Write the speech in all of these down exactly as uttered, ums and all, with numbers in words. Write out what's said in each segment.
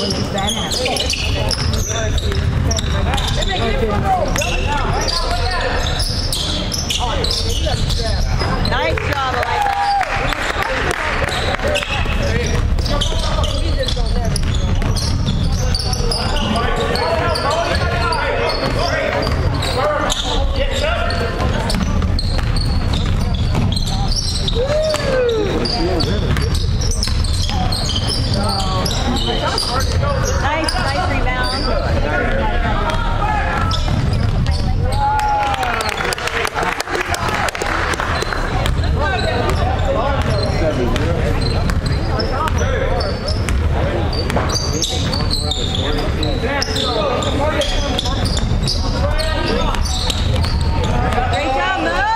Nice job, Eliza. Nice, nice rebound. Great job, Mo!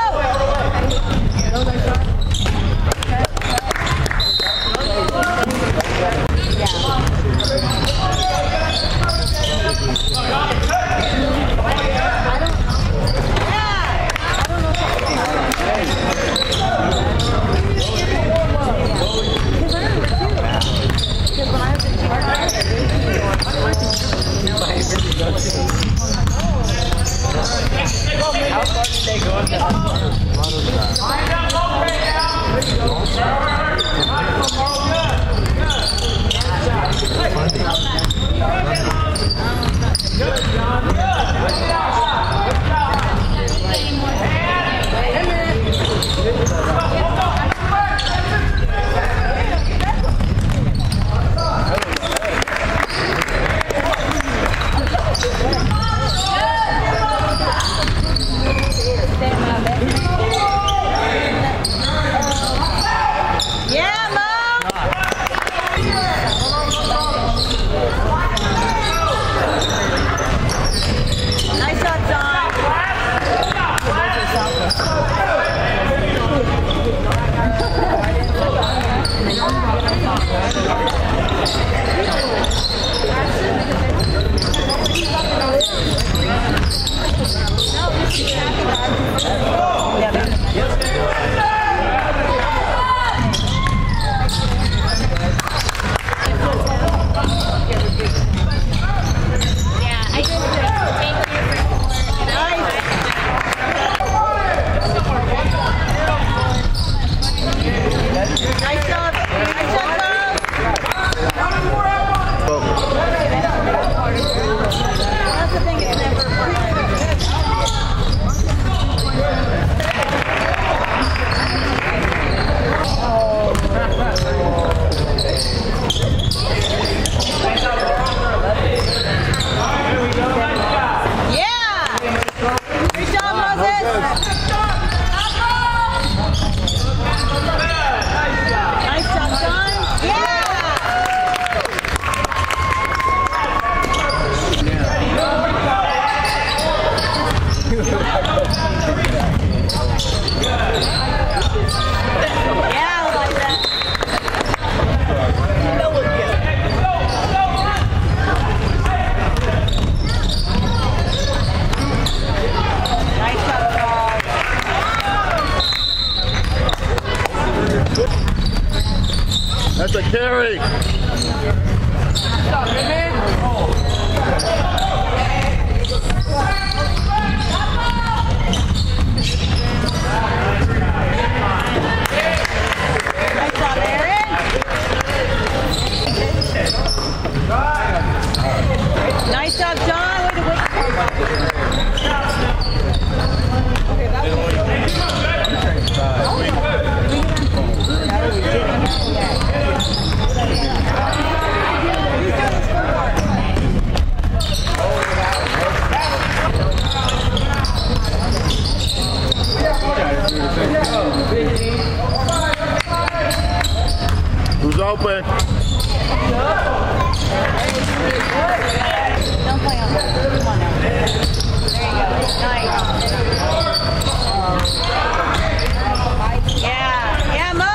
Yeah, Mo! Nice shot, John. Yeah! Great job, Moses! Nice job, John! Yeah! Yeah, I like that. That's a carry. Nice job, Aaron. Nice job, John. Way to wait. Who's open? Don't play on that. Come on now. There you go. Nice. Yeah. Yeah, Mo!